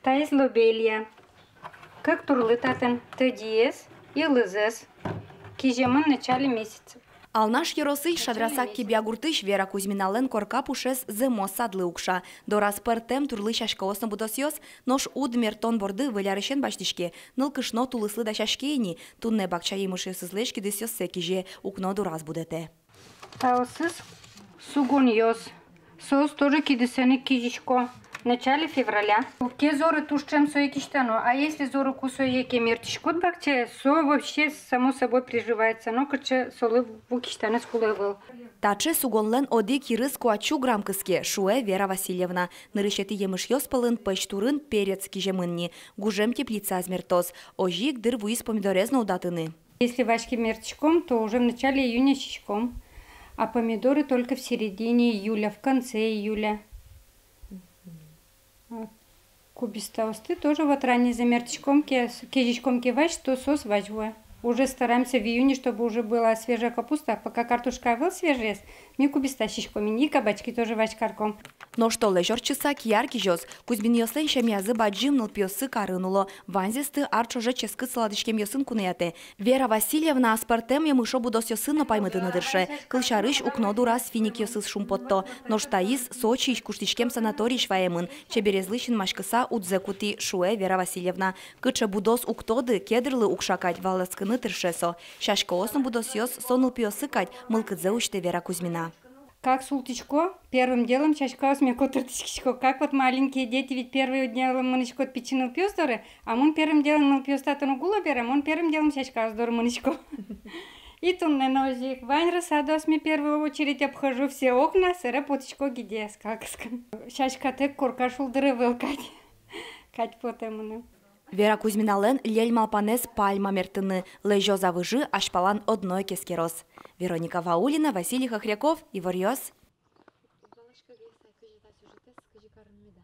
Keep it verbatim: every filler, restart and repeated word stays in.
Таиз лобелия. Кык турлы татын: тӧдьыез, йылызэз. Киземын начале месяца. Алнаш ёросысь Шадрасак-Кибья гуртысь Вера Кузьминалэн корка пушез зэмос садлы укша. Дораз пӧртэм турлы сяськаос но будосъёс. Нош уд мертон борды выль арысен басьтӥське. Нылкышно тулыслы дасяське ини. Туннэ бакча емышъёсызлэсь кидысъёссэ кизе, укно дураз будэтэ. Таосыз сугонъёс. Соос тоже кидысэн ик кизисько. В начале февраля. Ке зоры туж ӵем, сое кисьтано, а если зоры ку, сое ке мертӥськод бакчае, со вообще само собой приживается, но кыӵе солы ву кисьтанэз кулэ ӧвӧл. Таӵе сугонлэн одӥг йырыз куатьсю грамм кыске, шуэ Вера Васильевна. Нырысетӥ емышъёс пӧлын пӧсь турын перец киземын ни, гужем теплицаез мертоз. Озьы ик дыр вуиз помидорез но удатыны. Если вазь ке мертӥськом, то уже в начале июня сиськом, а помидоры только в середине июля, в конце июля. А кубистаосты тоже вот раннезэ мертӥськом ке, с-, кезиськом ке вазь, то соос вазь вуэ. Уже стараемся в июне, чтобы уже была свежая капуста, пока картошка ӧвӧл свежаез, ми кубиста сиськом ини, и кабачки тоже вазь карком. Нош толэзь ортчыса кияр кизёз. Кузьминъёслэн семьязы бадӟым, нылпиоссы карын уло. Ваньзэсты ар ӵоже ческыт салатъяськемъёсын куноятэ. Вера Васильевна аспӧртэм емышо будосъёсын но паймытыны тырше. Кылсярысь, укно дураз финикъёсыз шумпотто. Нош таиз Сочиысь куштӥськем санаторийысь ваемын. Чеберезлы синмаськыса удзэ кутӥ, шуэ Вера Васильевна. Кыӵе будос уг тоды, кедрлы укша кадь, валаськыны тырше со. Сяськаос но будосъёс со нылпиосы кадь, мылкыдзэ усьтэ Вера Кузьмина. Как султӥсько, первым делом сяськаосме котыртӥськисько. Как вот маленькие дети, ведь первым делом мынӥськод пичи нылпиос доры, а мон первым делом, нылпиос татын уг уло бере, мон первым делом сяськаос доры мынӥсько. И туннэ но озьы ик. Вань рассадаосме первую очередь обхожу, все окна, сэре потӥсько гиде скал кыскыны. Сяськатэк корка шулдыр ӧвӧл кадь. Кадь потэ мыным. Вера Кузьминалэн льӧль малпанэз пальма мертыны. Лэзёз-а выжы, азьпалан одно ик эскероз. Вероника Ваулина, Василий Хохряков, «Иворъёс».